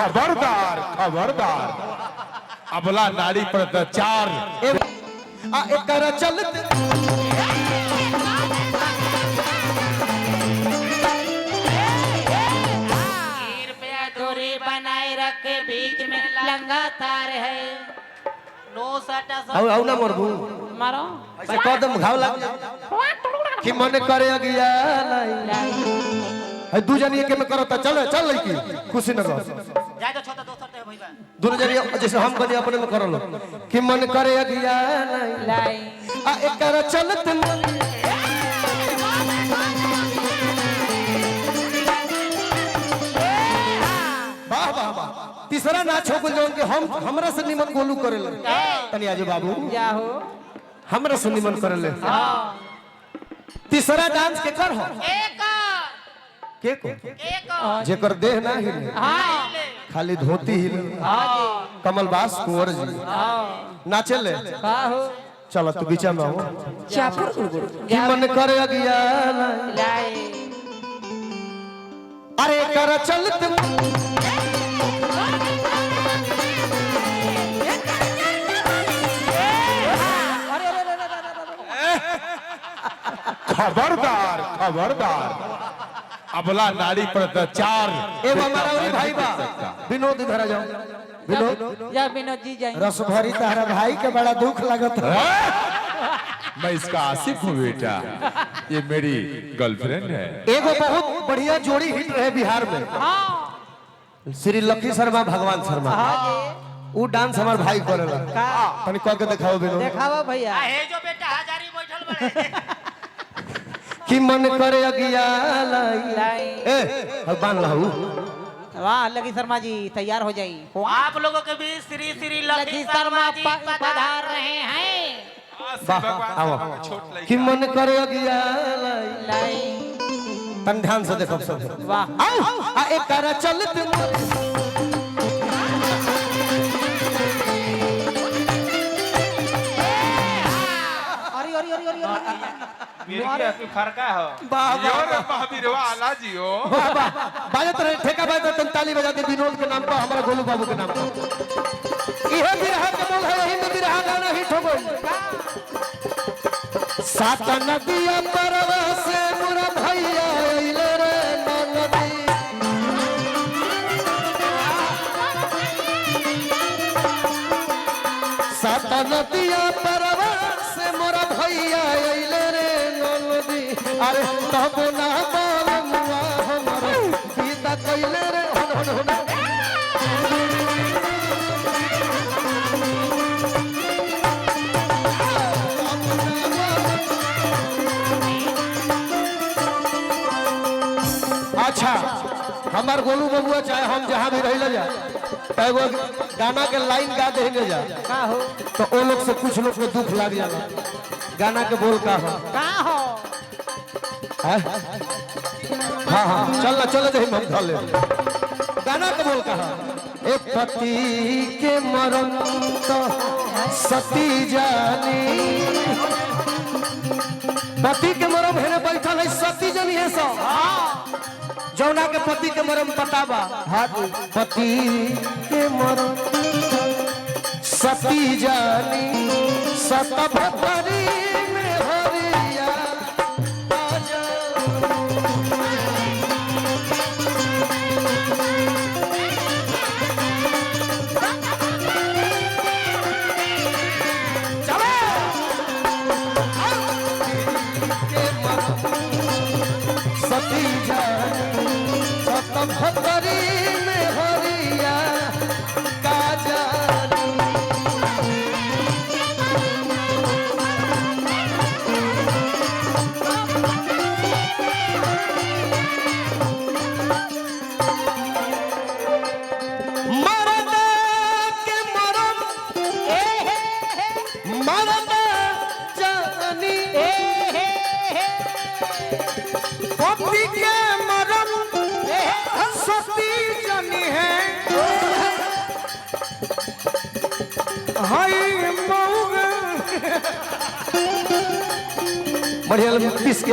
खबरदार खबरदार, अबला नारी पर तो चार। आ एकर चलत कृपया दूरी बनाए रखे, बीच में लगातार है। नो साटा। आउ आउ ना मरबू। मारो। ऐसे कदम घाव लग कि मन करे अगिया लाई है। दू जनी के में करता, चल चल लड़की कुशीनगर। जाए तो छोटा दोसर ते भइबा। दोनों जनी जैसे हम बनी अपने में करलो कि मन करे अगिया लाई। लाई। आ एकर चलत मन वाह वाह वाह। तीसरा नाच हो गेल जौन के हम हमरा से निमन गोलू करेले। तनी आजू बाबू। जाहो। हमरा से निमन करेले। तीसरा डांस के कर हो? एक। के को? एक। जेकर देह ना हिले, हाँ। खाली धोती हिले, कमलबास कुंवर जी नाचेले। हो। चलो तू बीचा में हो। चापुर गुड़गुड़। कि मन करे अगिया लाई। लाई। अरे कर चलत खबरदार खबरदार, अबला नारी पर तो चार। एगो हमारा और भाई बा विनोद, इधर आ जाओ विनोद। जा विनोद जी जाए। रस भरी तारा भाई के बड़ा दुख लगत है। मैं इसका आशिक हूँ बेटा, ये मेरी गर्लफ्रेंड है। एगो बहुत बढ़िया जोड़ी हिट रहे बिहार में, श्री लखी शर्मा भगवान शर्मा। उ डांस हमार भाई करेला। तनी कह के दिखाओ विनोद। देखावा भैया। आ हे जो बेटा हजारी बैठल बड़े। कि मन करे अगिया लाई। लाई। ए भगवान लहू। वाह लकी शर्मा जी तैयार हो जाई। आप लोगों के बीच श्री श्री लखी लकी शर्मा शर्मा जी पधार रहे हैं। वाह आओ। कि मन करे अगिया लाई। लाई। तन ध्यान से देखो सब। वाह। आओ आ एकर चलत अरे अरे अरे अरे अरे। फरका हो। वाह वाह। Your महावीरवा आला जी हो। वाह वाह, बाजत रहे ठेका बाजत, तन ताली बजा दे विनोद के नाम पर, हमारा गोलू बाबू के नाम पर। इहे बिरहा के बोल है, यही में बिरहा गाना हिट हो गई। सात नदिया परवा से मोरा भैया अइले रे नदी। सात नदिया परवा से मोरा भैया अइले रे नदी। अरे तब ना बालमुआ हमर विदा कइले रे हन हन हन। अच्छा हमार गोलू बबुआ चाहे हम जहाँ भी रह जा तो एगो गाना के लाइन गा देंगे जा का हो? तो ओ लोग से कुछ लोग के दुख लाग जाला। गाना के बोल का हो? का हो? हैं? हाँ हाँ चल ना चल दे हम धर ले। गाना के बोल का हो? ए पति के मरम तो सती जानी। पति के मरम हेने बैठल है सती जनी है सो जौना के पति के मरम पता बा। पति के मरम सती जानी सत भतरी में हरिया आजा। चलो। के मरम सती जानी सत भतरी में हरिया का जानी। मरद के मरम मरद जानी, पति के मरम सती जानी है। हाय मऊग बढ़िया लगे पीस के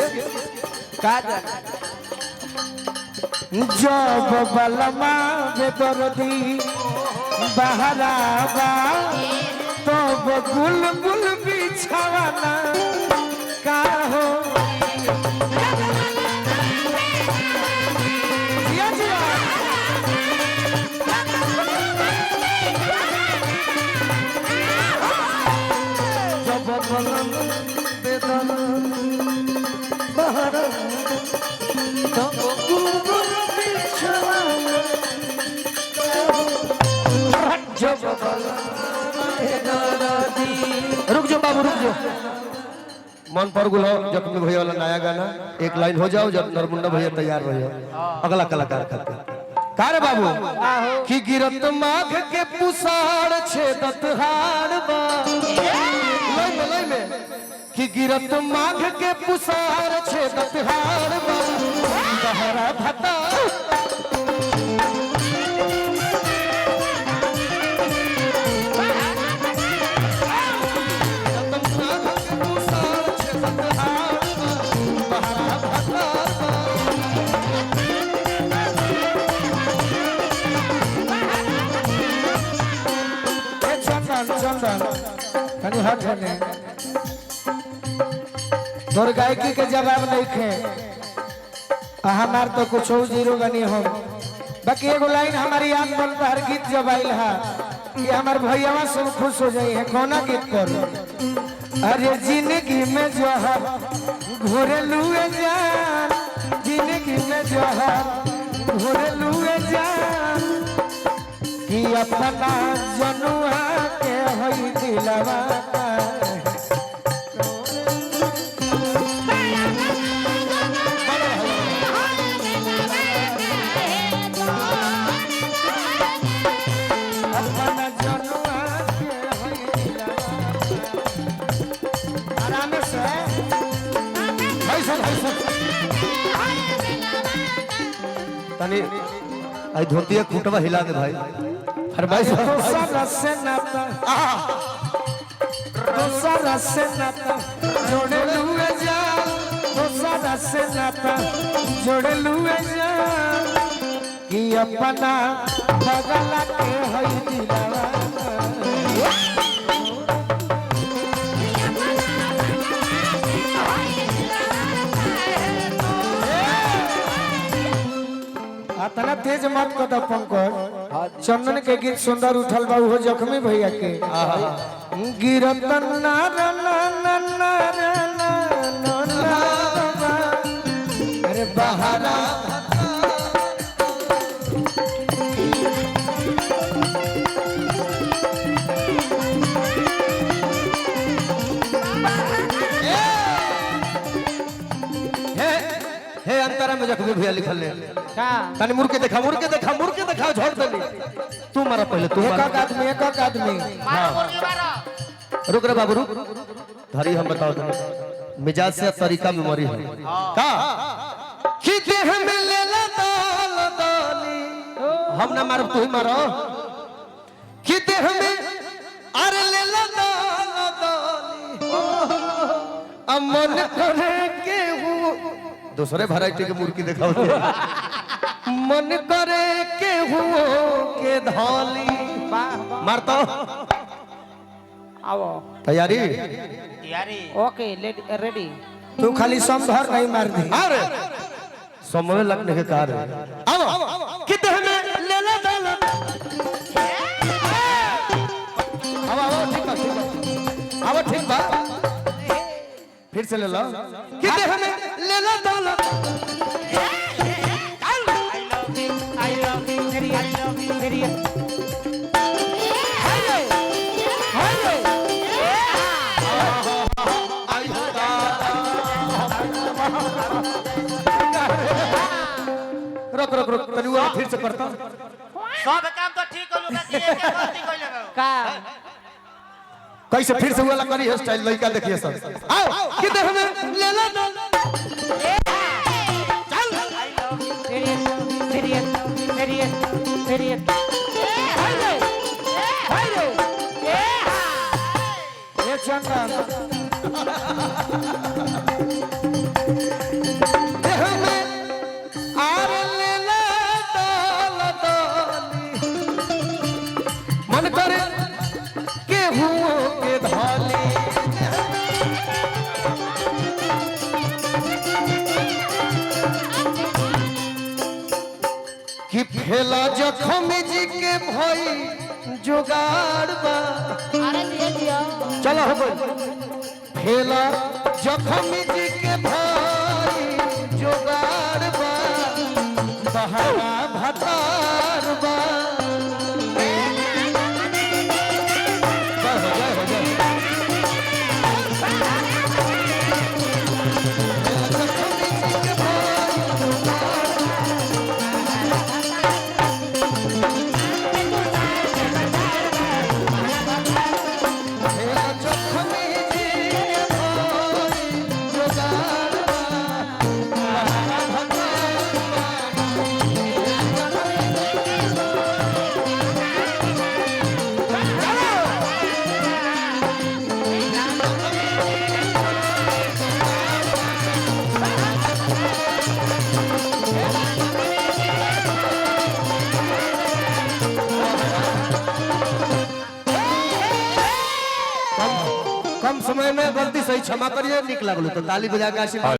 का जाने? जब बलमा बेदर्दी बहराबा तब बुलबुल बिछावाना का हो जिया जिया। जब बलम बेदर्दी बहराबा तब बुलबुल बिछवाना जब बलम बेदर्दी। रुक जाओ बाबू रुक जाओ, मन पर गुलो जख्मी भैया वाला नया गाना एक लाइन हो जाओ, जब नरमुंडा भैया तैयार रहो अगला कलाकार खातिर। का रे बाबू कि गिरत माघ के पुसार छेदत हार बा, लय में लय में कि गिरत माघ के पुसार छेदत हार बा, बहरा भता माघ के पुसार छेदत हार बा, बहरा भता बा। ए चंदन चंदन तनी हट हने, तोर गायकी के जवाब नहीं खे, आ हमार तो कुछ जीरो बनी हम। बाकी एगो लाइन हमारी याद बन हर गीत जब आइल है कि हमार भैयावा सुन खुश हो जाई है कोना गीत पर। अरे जिंदगी में जहर घोरेलू जान, जिंदगी में जहर घोरेलू जान, कि अपना जनुआ के होई दिलवा। अपना जनुआ के होई दिलवा। आराम से भाई साहब भाई साहब तनी आई धोती खूंटवा हिला दे भाई फरमाइश दोसर से नाता, दोसर से नाता जोड़े लुए जा, दोसर से नाता जोड़े लुए जा, कि अपना बगला के होई दिलवा। अतना तेज मत कद पंकज, चंदन के गीत सुंदर उठल बा उहो जख्मी भैया के। गिरत नार ना ना ना ना ना ना ना, अरे बहारा हे हे अंतरा में जख्मी भैया लिखल ले का तनी मुड़ के देखा मुड़ के देखा मुड़ के देखा झोड़ देली तू मारा पहले तू एक मारा आदमी एक आदमी मारो मुर्गी मारो। रुक रे बाबू रुक, धरी हम बताओ तनी मिजाज से तरीका में मरी है का कि देह में लेला दाल दाली, हम ना मारब तू ही मारो, कि देह में अरे लेला दाल दाली, अमन करे के हूँ दूसरे वैरायटी के मुर्गी दिखाओ, मन करे के हूँ के धाली मारता। आओ तैयारी तैयारी ओके रेडी। तू खाली समझर नहीं मार दी। अरे समय लगने के कारण आओ कि देह में लेला दाल, आओ आओ ठीक बा ठीक बा, आओ ठीक बा फिर से ले लो, कि देह में लेला दाल, I love you I love you I love you रुक रुक रुक तनी वो फिर से करता। सब काम तो ठीक हो लुका कि एक गलती कइले बा। का कैसे फिर से वाला करी हेयर स्टाइल लड़का देखिए सर, आओ कि देह में लेला दाल, रेडी रेडी रेडी रेडी। ए चंदन देह में आर लेला भेला जखम जी के भई जोगाड़ बा। अरे दिया दिया। चलो हो गई। भेला जखम जी के भाई जोगाड़ बा, बहारा भतार बा। जय हो, जय हो, जय हो। भेला जखम जी के भाई जोगाड़ भेला जखम जी के भाई जोगाड़ बा, बहारा भतार बा। कम समय में गलती सही क्षमा करिए, निक लागलो तो ताली बजा के आशीर्वाद।